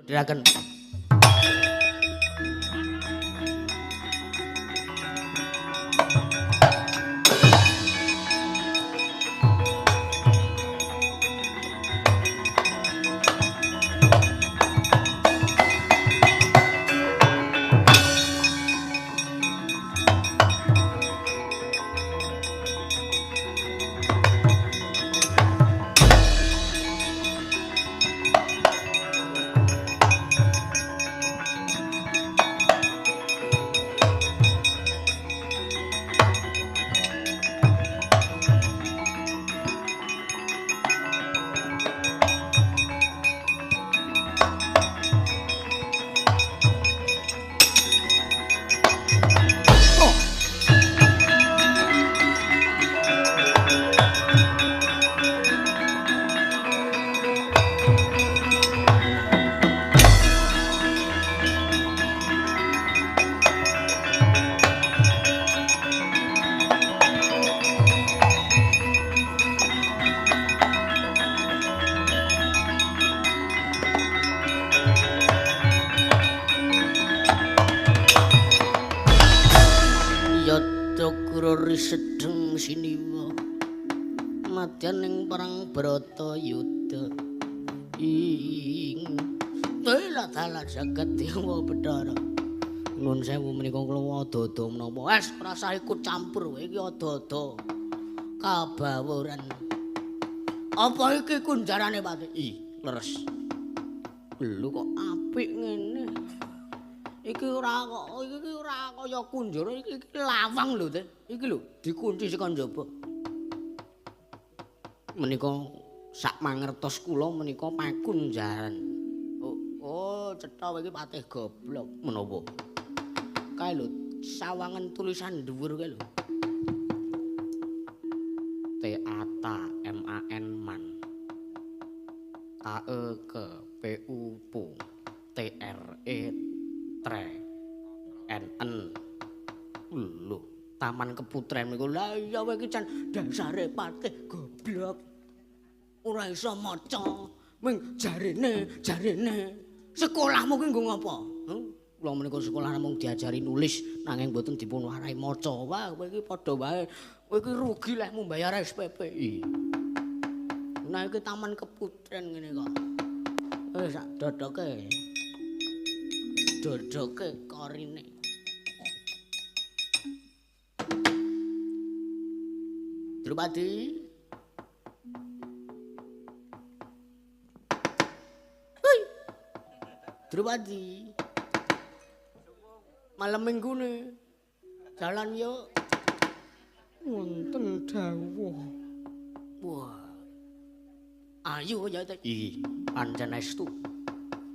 Diraken. Sedeng siniwa madyan ing perang Bratayuda ing dalah jagat dewa Bathara. Nuwun sewu menika kula ada-ada menapa wis ora usah ikut campur kowe iki ada-ada kabawuran. Apa iki kunjarane Pak? Ih, leres. Lho kok apik ngene. Iki ora kok iki ora kaya kunjara iki lawang lho Teh. Iki lho dikunci saka njaba. Menika sak mangertos kula menika pakunjaran. Oh, cetha iki patih goblok menapa. Kae lho sawangan tulisan dhuwur kae lho. T A T M A N man. K E K P U P T R E Tre N N. Lho, Taman Keputren niku. Lah iya kowe iki jan dasare patih goblok. Ora iso maca. Ming jarene. Sekolahmu ki nggo ngapa? Kula menika sekolah namung diajari nulis nanging mboten dipun warai maca. Wah, kowe iki padha wae. Kowe iki rugi lehmu mbayar SPPI. Nah iki Taman Keputren ngene kok. Wis sak dodoke. Dodoke korine. Drupadi. Hei. Drupadi. Malam minggu nih. Jalan yuk. Wonten dawuh. Wah. Ayo ya teh. Ih, pancen estu.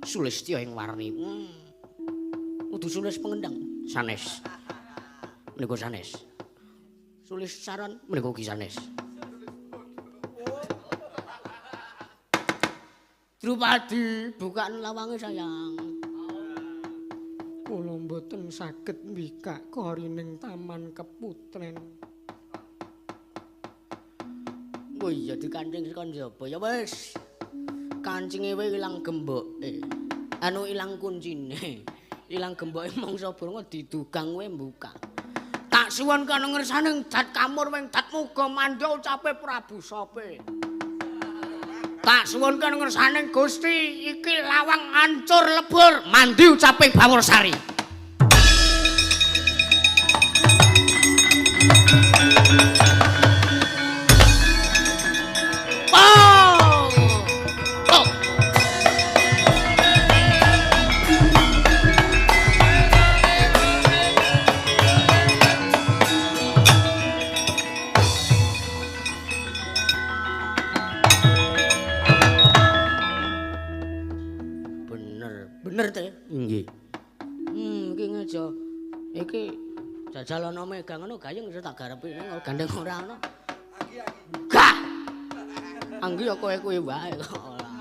Sulistya ing warni. Kudu sulis pengendang sanes. Menika sanes. Sulis saron menika ugi sanes. Drupadi, bukaan lawange sayang. Kula mboten saged mbikak korining Taman Keputren. Oh iya dikancing saka njaba. Ya wis. Kancinge wae ilang gemboke. Anu ilang kuncine. Ilang gemboke mangsa burung didugang kowe mbuka. Tak suwun kana ngersane dat kamur wing dat muga mandha ucape Prabu Sope. Tak suwun kana ngersane Gusti iki lawang ancur lebur mandi ucape Baworsari. Bener teh? Nggih. Iki ngejo. Iki jajal ana megang ngono gayeng iso tak garepi gandeng ora ana. Anggi. Gah. Anggi ya kowe kuwi wae kok ora.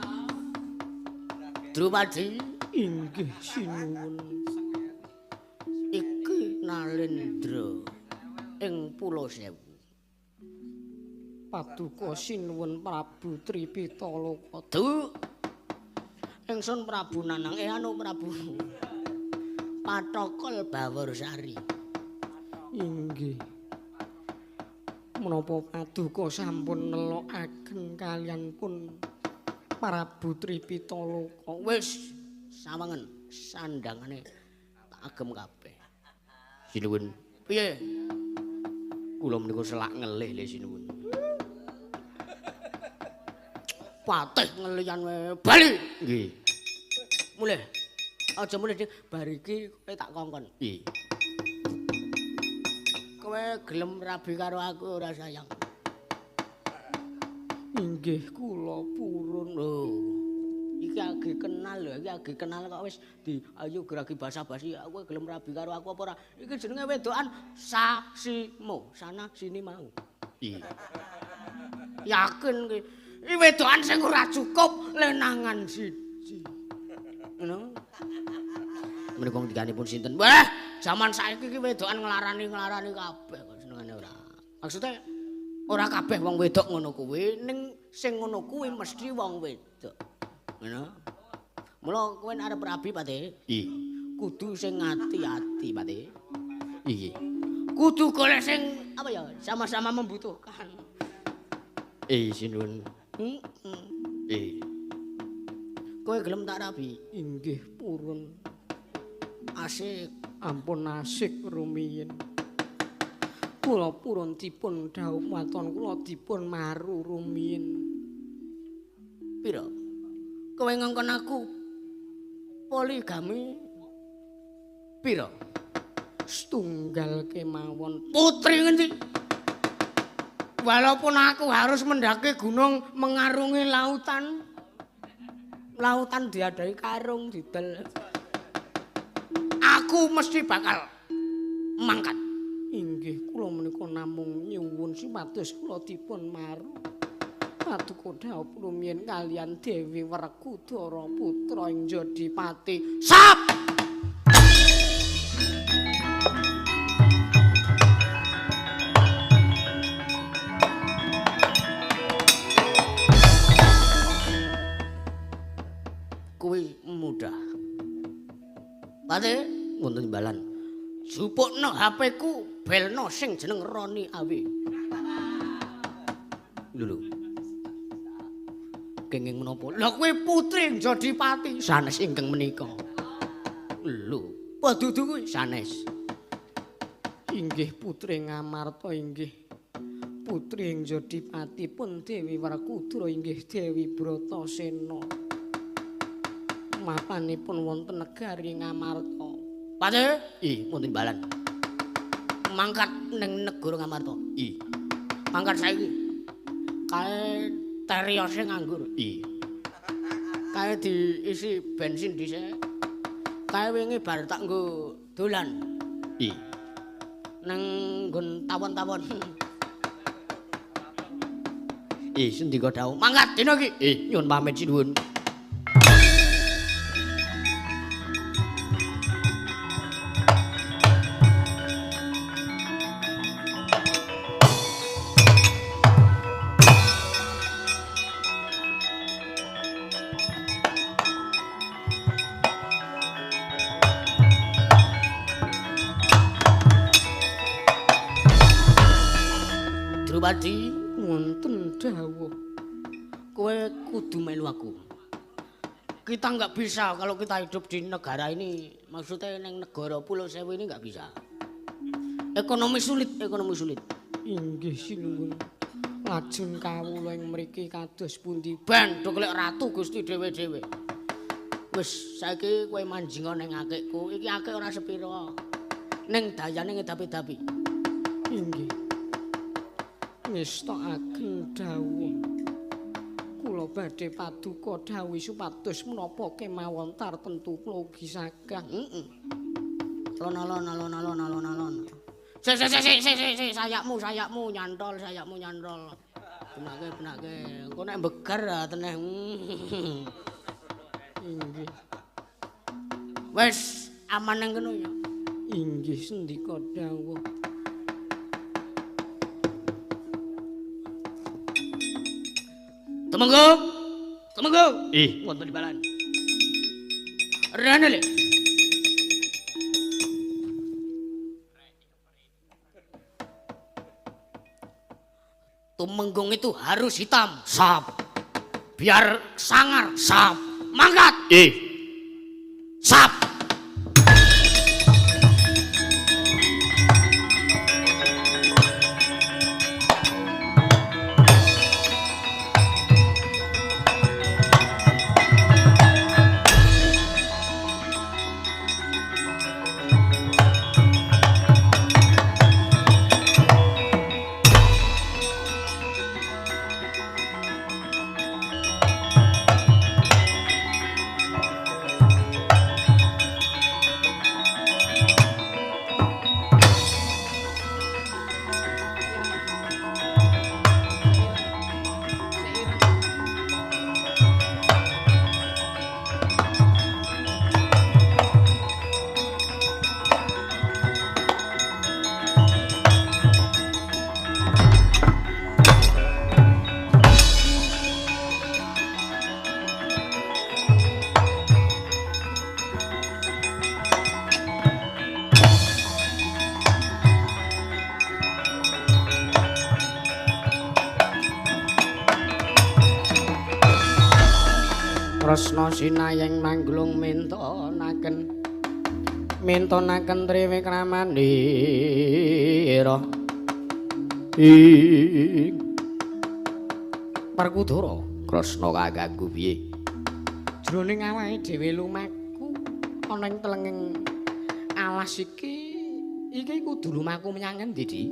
Drupadi inggih sinuwun. Iki Nalendra ing Pulo Sewu. Paduka sinuwun Prabu Tripitaloka. Duh. Ingsun Prabu Nanang, anu Prabu Patokol Bawarsari. Inggih. Menapa paduka sampun nelokaken kaliyan pun Prabu Tripitaloka. Wis sawangen sandangane tak agem kabeh. Sinuwun. Piye? Kula menika selak ngelih le sinuwun. Patih ngeliyan wae. Bali. Nggih. Mulih. Aja mulih Dik, bar iki kowe tak kongkon. Nggih. Kowe gelem rabi karo aku ora sayang? Inggih kula purun. Lho. Iki age kenal lho, iki age kenal kok wis di ayo geragi basa-basi, kowe gelem rabi karo aku apa ora? Iki jenenge wedokan sasimu, sana sini mau. Iya. Yakin ki. Iki wedokan sing ora cukup lenangan siji. Ngono. Menika ngendikanipun sinten? Wah, jaman saiki iki wedokan nglarani-nglarani kabeh kok senengane ora. Maksude ora kabeh wong wedok ngono kuwi, ning sing ngono kuwi mesti wong wedok. Ngono. Mula kowe nek arep rabi, Pak. Iya. Kudu sing ati-ati, Pak. Iya. Kudu golek sing apa ya, sama-sama membutuhkan. Sinuwun. Heeh. Kowe gelem tak rabi? Inggih purun. Asik. Ampun asik rumiyin. Kula purun dipun dhawuh waton kula dipun maru rumiyin. Pira? Kowe ngongkon aku poligami pira? Setunggal kemawon. Putri ngendi? Walaupun aku harus mendaki gunung, mengarungi lautan. Lautan diadai karung didel. Aku mesti bakal mangkat. Inggih kula menika namung nyuwun supados kula dipun maru. Paduka dhawuh rumiyin kaliyan Dewi Werkudara putra ing Jodipati. Sap! Kuwi mudah. Pate wonten imbalan. Jupukno HP-ku, belno sing jeneng Roni Awi. Lho lho. Kenging menapa? Lha kuwi putri Jodipati sanes ingkang menika. Lho, apa dudu kuwi sanes? Inggih putri Ngamarta inggih. Putri ing Jodipati pun Dewi Werkudara inggih Dewi Bratasena. Mapanipun wonten negari Ngamarta. Pate? Ih, wonten imbalan. Mangkat ning negara Ngamarta. Ih. Mangkat saiki. Kae teriose nganggur. Ih. Kae diisi bensin dhisik. Kae wingi bar tak nggo dolan. Ih. Nang nggon tawon-tawon. Ih, sendika dawuh. Mangkat dina iki. Ih, nyuwun pamit sinuwun. Drupadi, Wonten dawuh. Kowe kudu melu aku. Kita nggak bisa kalau kita hidup di negara ini, maksudnya neng negara Pulau Sewu ini nggak bisa. Ekonomi sulit, ekonomi sulit. Inggih sinuwun. Lajeng kawula ing mriki kados pundi? Ben do golek ratu Gusti dhewe-dhewe. Wis saiki kowe manjinga ning akikku, iki akik ora sepira. Ning dayane ngedapi-dapi. Inggih. Ngestokaken dawuh. Kula badhe paduka dawuh supados menapa kemawon tartemtu kula ugi saged. Heeh. Alon-alon alon-alon alon-alon. Sik sik sik sik sik sik sayapmu sayapmu nyantol sayapmu nyantol. Benake benake. Engko nek beger teneh. Inggih. Wis aman nang kono ya. Inggih sendika dawuh. Temenggung. Temenggung. Ih, wonten imbalan. Rene le. Tumenggung itu harus hitam. Sap. Biar sangar. Sap. Mangkat. Sap. Kresna sinayeng mangglung mintonaken mintonaken triwikramanira ing Werkudara. Kresna kaganggu piye? Jroning awake dhewe lumaku ana ing telenging alas iki, iki kudu lumaku menyang endi, Di?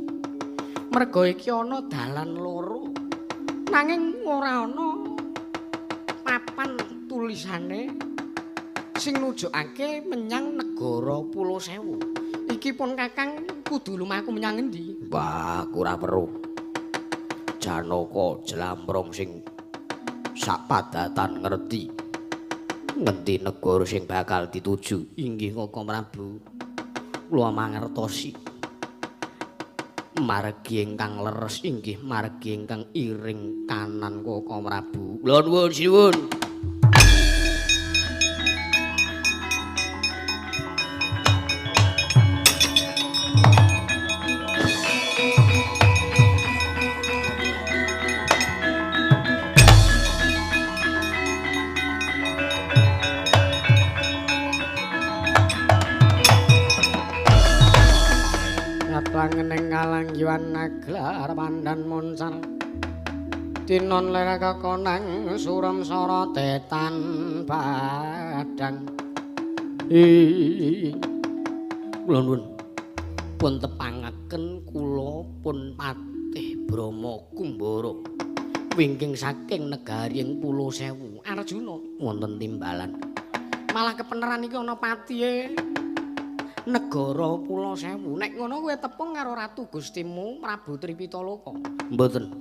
Merga iki ana dalan loro nanging ora ana papan tulisane sing nujukake menyang negara Pulo Sewu. Iki pun Kakang kudu lumaku menyang endi? Wah, aku ora weruh. Janaka jlambrong sing sak padatan ngerti ngendi negara sing bakal dituju. Inggih Kakang Prabu. Kula mangertosi. Margi ingkang leres inggih margi ingkang iring kanan Kakang Prabu. Kula nuwun sinuwun. Langeneng kalanggiwan naglar pandan moncal tinon ler kekonang surem sorote tan padang. Kula nuwun pun tepangaken kula pun Patih Brama Kumbara wingking saking negari ing Pulo Sewu. Arjuna wonten timbalan. Malah kepeneran iki ana patihe negara Pulo Sewu. Nek ngono kowe tepung karo Ratu Gustimu Prabu Tripitaloka. Mboten.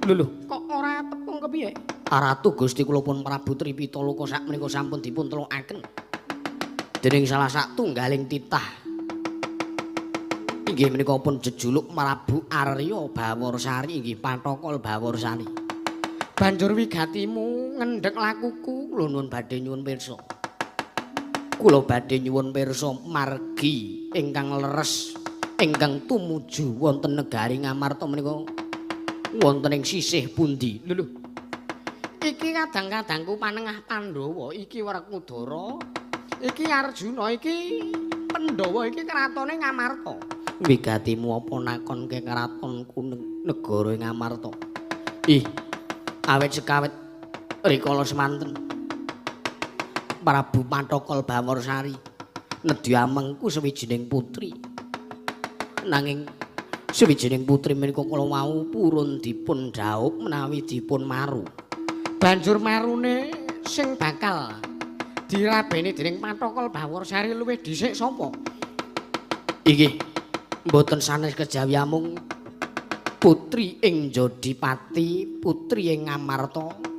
Lho lho, kok ora tepung kepiye? Ratu Gusti kula pun Prabu Tripitaloka sakmenika sampun dipun telokaken dening salah satunggaling titah. Inggih menika pun jejuluk Prabu Arya Bawarsari, inggih Pathokol Bawarsari. Banjur wigatimu ngendhek lakuku. Kula nuwun badhe nyuwun pirsa. Kula badhe nyuwun pirsa margi ingkang leres ingkang tumuju wonten negari Ngamarta menika wonten ing sisih pundi? Lho lho. Iki kadang-kadangku panengah Pandhawa, iki Werkudara, iki Arjuna, iki Pandhawa, iki kratone Ngamarta. Wigatimu apa nakonke kratonku negara Ngamarta? Ih, awit sekawit rikala semanten Prabu Pathokol Bawarsari nedya amengku sawijining putri. Nanging sawijining putri menika kala wau purun dipun dhaup menawi dipun maru. Banjur marune sing bakal dirabeni dening Pathokol Bawarsari luwih dhisik sapa? Inggih, mboten sanes kejawi amung putri ing Jodipati, putri ing Ngamarta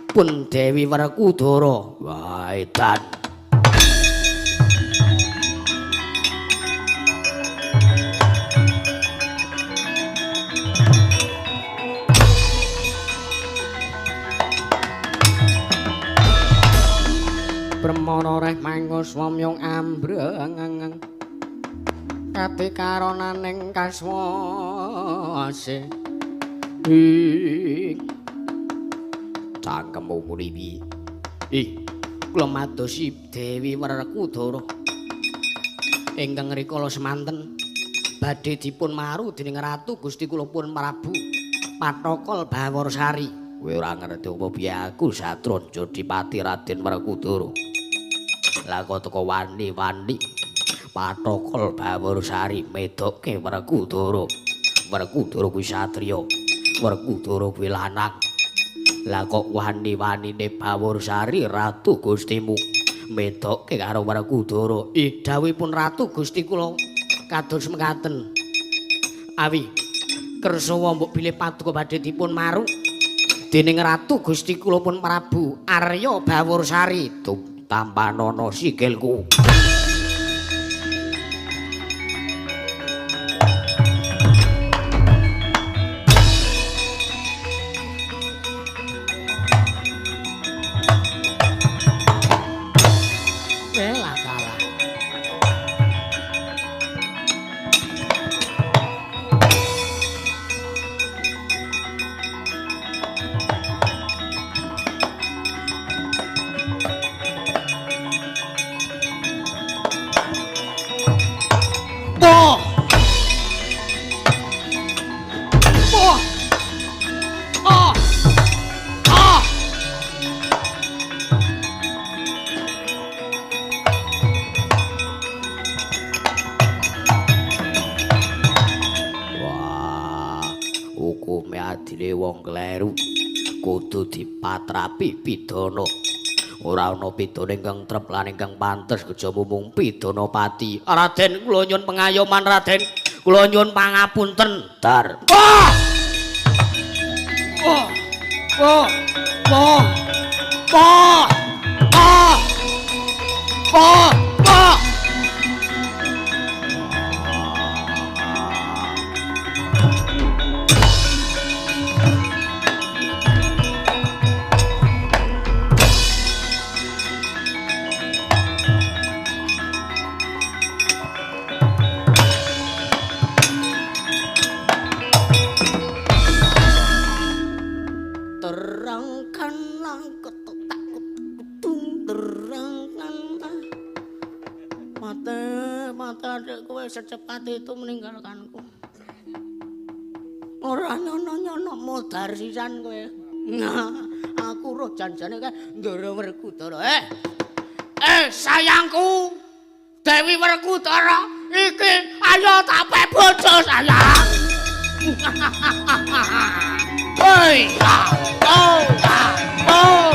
pun Dewi Werkudara. Wah, edan. Bremana reh mangga swamyong ambreng kate karonaning kaswase. Ing cangkemmu muni. Ih, kula madosi Dewi Werkudara ingkang rikala semanten badhe dipun maru dening Ratu Gusti kula pun Prabu Pathokol Bawarsari. Kowe ora ngerti apa piye aku Satranja Dipati Raden Werkudara. Lah kok teko wani-wani Pathokol Bawarsari medoke Werkudara. Werkudara kuwi satriya, Werkudara kuwi lanang. Lah kok wani-wanine Bawarsari Ratu Gustimu medoke karo Werkudara. Ih, dawuhipun Ratu Gusti kula kados mekaten. Awi kersa mbok bilih paduka badhe dipun maru dening Ratu Gusti kula pun Prabu Arya Bawarsari. Tampanana sikilku. Patrapi pidana. Ora ana pidana ingkang trep lan ingkang pantes kejaba mung pidana pati. Raden, kula nyuwun pengayoman Raden. Kula nyuwun pangapunten. Dar. Wah! Wah! Wah! Wah! Wah! Ah! Wah! Wah! Secepat itu meninggalkanku. Ora nyono-nyono modar sisan kowe. Nah, aku roh janjane kae Ndara Werkudara. Sayangku. Dewi Werkudara iki ayo tak pek bojo sayang. Hoi, oh, oh, oh.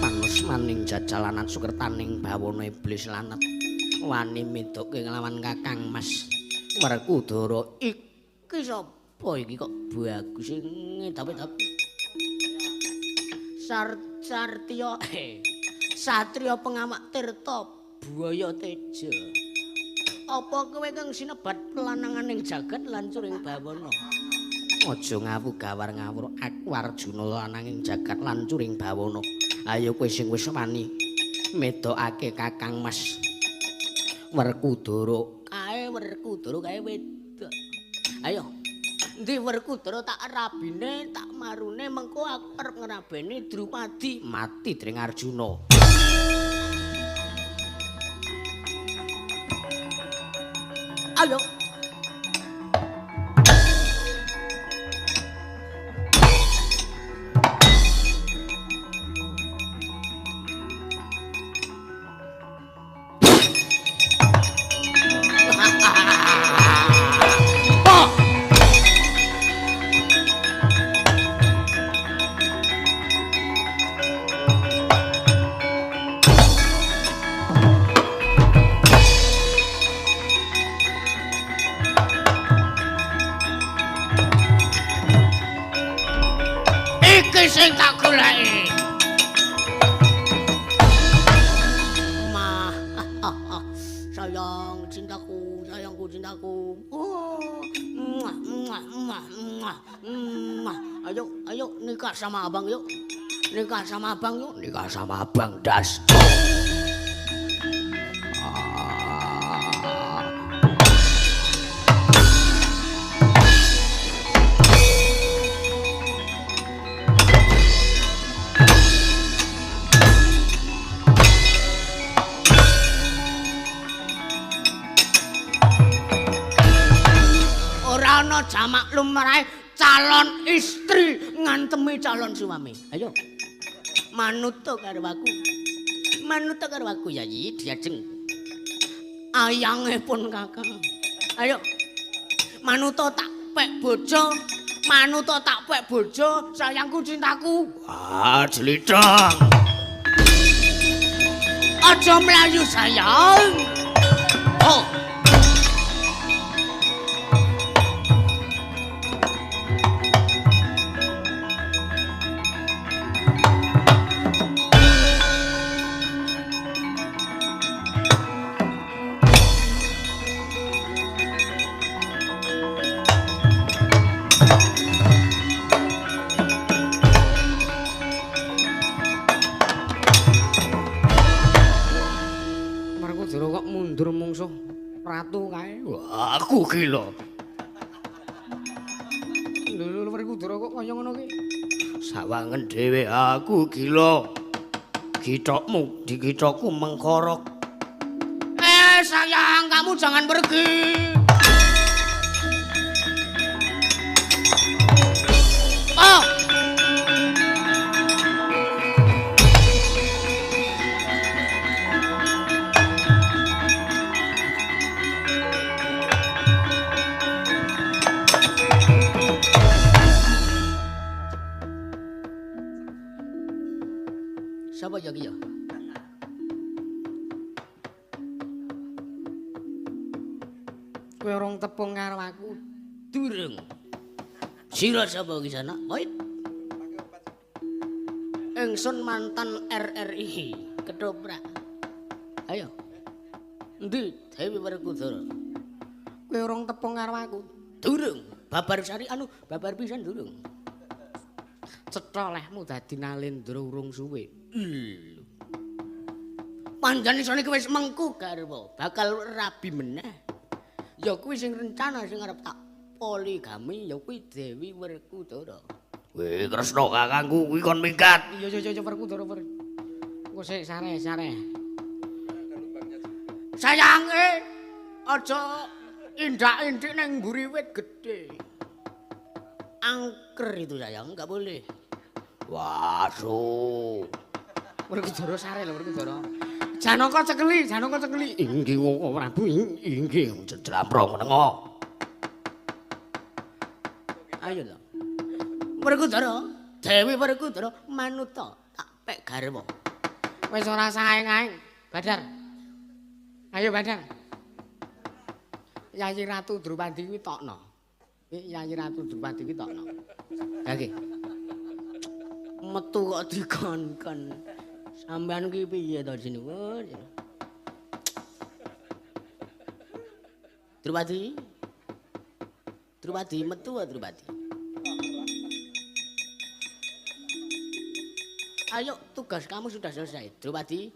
Panusmaning jajalanan sukertaning bawana iblis lanet wani medoke nglawan Kakang Mas Werkudara. Iki sapa iki kok bagus ngedap-edap. Sartiya satriya pengamak tirta buaya teja. Apa kowe kang sinebat pelananganing jagat lan curing bawana? Aja ngawu gawar ngawur, aku Arjuna lananging jagat lan curing bawana. Ayo kowe sing wis wani medokake Kakang Mas Werkudara. Kae Werkudara kae wedok. Ayo, endi Werkudara tak rabine, tak marune, mengko aku arep ngrabeni Drupadi. Mati dening Arjuna. Ayo. Iki sing tak goleki. Ma, sayang, cintaku, sayangku, cintaku. Oh, muah, muah, muah, muah, muah. Ayo, ayo nikah sama abang yuk. Nikah sama abang yuk. Nikah sama abang das. Ora ana jamak lumrahe calon istri ngantemi calon suami. Ayo. Manut karo aku. Manut karo aku Yayi Diajeng. Ayange pun Kakang. Ayo. Manut tak pek bojo, manut tak pek bojo, sayangku cintaku. Wah, jlidong. Aja mlayu sayang. Oh. Werkudara kok mundur mungsuh ratu kae. Wah, aku gila. Lho lho Werkudara kok kaya ngono ki. Sawangen dhewe aku gila. Githokmu digithokku mengkorok. Sayang, kamu jangan pergi. Oh. Siapa ya ki ya? Kowe urung tepung karo aku. Durung. Sira sapa ki sana? Wait. Ingsun mantan RRI, ketoprak. Ayo. Endi Dewi Werkudara? Kowe urung tepung karo aku. Durung. Babar sari anu, babar pisan durung. Cetha lehmu dadi Nalendra urung suwe. Lho. Panjen isone ki wis mengku garwa, bakal rabi meneh. Ya kuwi sing rencana sing arep tak poligami ya kuwi Dewi Werkudara. Weh, Kresna kakangku kuwi kon minggat. Iya iya iya Werkudara. Engko sik sare sare. Sayange aja indak-indik ning mburi wit gedhe. Angker itu sayang, enggak boleh. Wah, su. Werkudara sare lho Werkudara. Janaka cekeli, Janaka cekeli. Inggih Prabu, inggih jejlamprong menengo. Ayo lho. Werkudara, Dewi Werkudara manuta tak pek garwa. Wis ora saeng-aeng, Badar. Ayo Badar. Yayi Ratu Drupadi kuwi tokno. Yayi Ratu Drupadi kuwi tokno. Ha iki. Metu kok dikon-kon. Sampeyan ki piye to jenenge? Drupadi. Drupadi metu wae Drupadi. Ayo tugas kamu sudah selesai, Drupadi.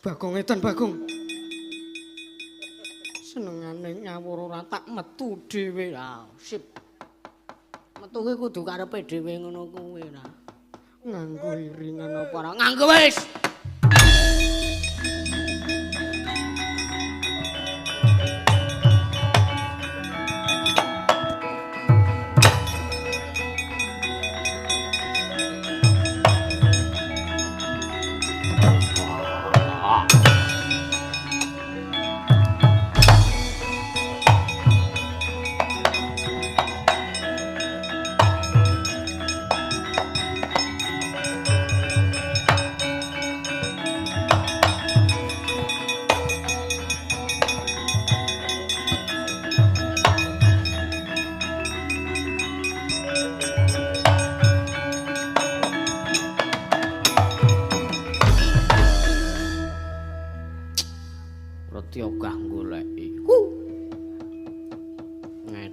Bagong edan Bagong. Senengane ngawur ora tak metu dhewe. Ah, sip. Metu kuwi kudu karepe dhewe ngono kuwi ra. Nganggo iringan apa ora? Nganggo wis.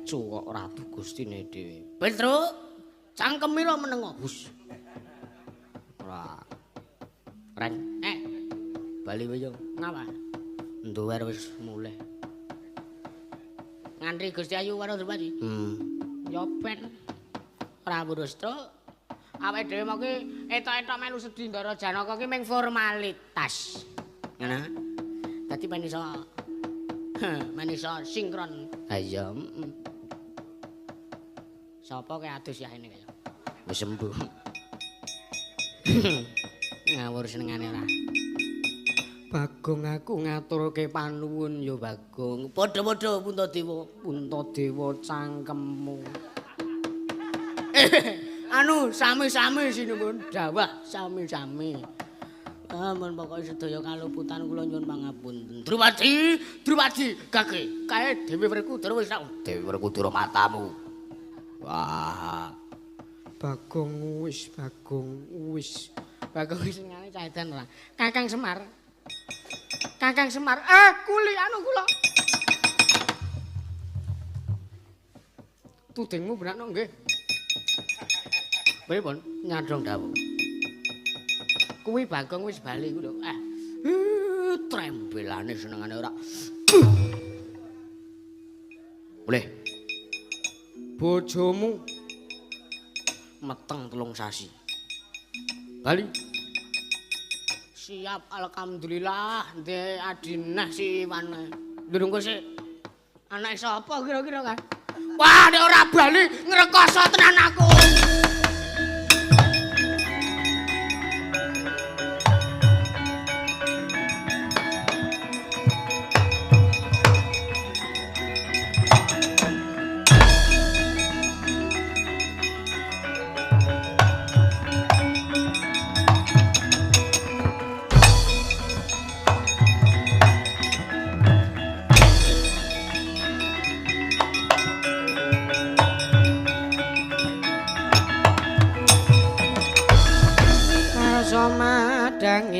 Kecu kok ratu gustine dhewe. Petruk, cangkemira menengo. Hus. Ora. Reng, bali wae yo. Ngapa? Nduwer wis mulih. Ngantri Gusti Ayu karo Drupadi. Ya ben. Ora ngurus, Truk. Awake dhewe mau ki etok-etok melu sedhi Ndara Janaka ki mung formalitas. Ngono. Dadi ben iso men iso sinkron. Ha iya. Sapa kae adus yahene kaya? Wis sembuh. Ngawur senengane ora. Bagong aku ngaturke panuwun ya Bagong. Padha-padha Puntadewa, Puntadewa cangkemmu. Anu sami-sami sinuwun dawah sami-sami. Ampun pokoke sedaya kaluputan kula nyuwun pangapunten. Drupadi, Drupadi, gage kae Dewi Werkudara wis tak Dewi Werkudara matamu. Wah. Bagong wis, Bagong wis. Bagong wis ngene cah edan ora. Kakang Semar. Kakang Semar, kuli anu kula. Tudingmu benakno nggih. Pripun nyandhong dawuh. Kuwi Bagong wis bali ku lho. Trembelane senengane ora. Boleh. Bojomu meteng 3 sasi. Bali. Siap alhamdulillah ndek adinah si Iwan. Durung kok sik. Anake sapa kira-kira kan? Wah, nek ora bali ngrekoso tenan aku.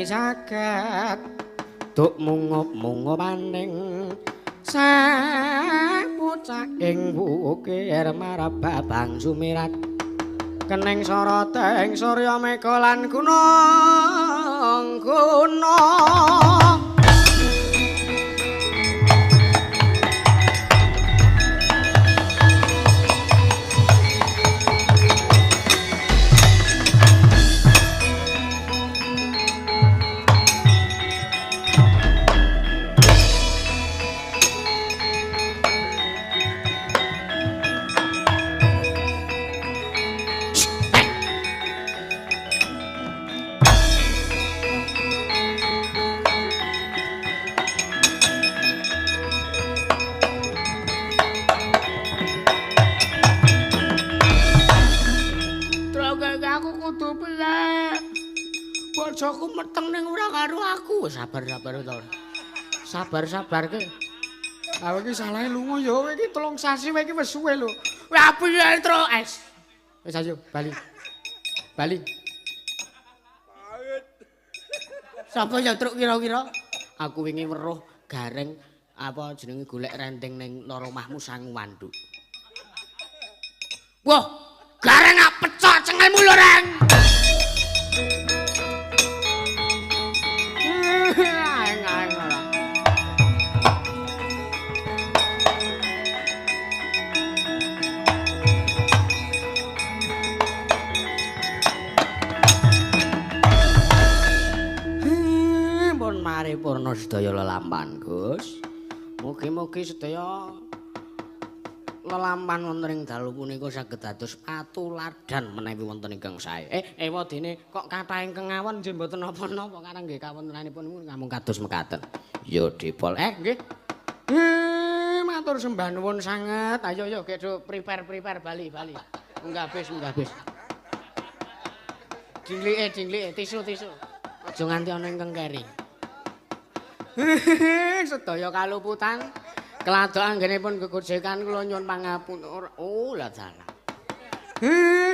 Saget duk mungup-mungupaning sapucaking wukir marababang sumirat keneng soroteng surya mega lan gunung gunung. Bojoku meteng ning ora karo aku. Sabar-sabar to. Sabar-sabar ke. Aku iki salahe lunga ya kowe iki 3 sasi kowe iki wis suwe lho. Wah piye Truk es. Wis ayo bali. Bali. Sapa ya Truk kira-kira? Aku wingi weruh gareng apa jenenge golek rendeng ning loro omahmu sangu wanduk. Wah, gareng ak pecok cengelmu lho, Reng. Paripurna sedaya lelampahan, Gus. Mugi-mugi sedaya lelampahan wonten ing dalu punika saged dados patuladan menawi wonten ingkang sae. Ewa dene kok kathah ingkang ngawon nggih mboten napa-napa karang nggih kawontenanipun namung kados mekaten. Ya Dipol. Nggih. Matur sembah nuwun sanget. Ayo yo gek do prepare bali. Munggah bis, munggah bis. Dinglike, tisu. Aja nganti ana ingkang keri. Sedaya kaluputan keladok anggenipun gegojekan kula nyuwun pangapunten. Oh, lah salah.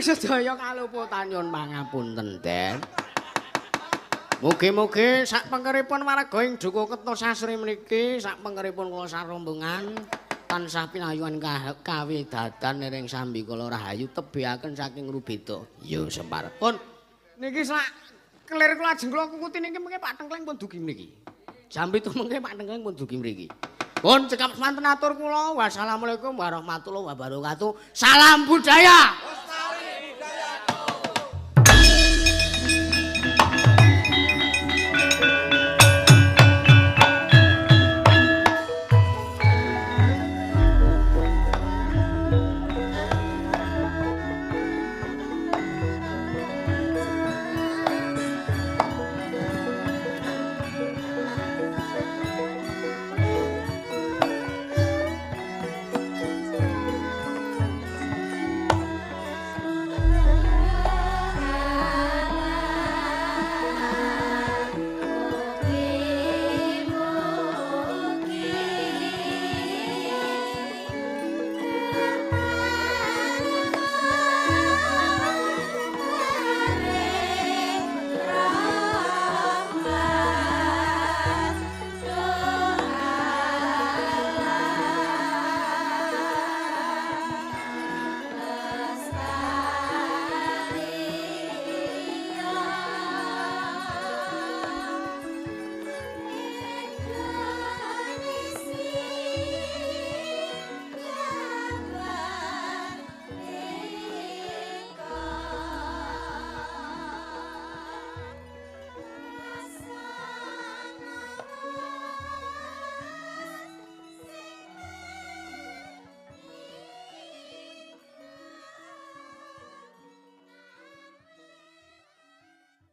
Sedaya kaluputan nyuwun pangapunten, Den. Mugi-mugi sak pengkeripun warga ing Dukuh Kertosasri mriki, sak pengkeripun kula sarombongan Tansah pinayuan kawidadan ring sambikala rahayu tebihaken saking rubeda. Ya Semar. Pun niki sak kelir kula ajeng kula kukuti niki mengke Pak Tengkleng pun dugi mriki. Jam 7 mengke Pak Tengkleng pun dugi mriki. Pun cekap semanten atur kula. Wassalamualaikum warahmatullahi wabarakatuh. Salam budaya.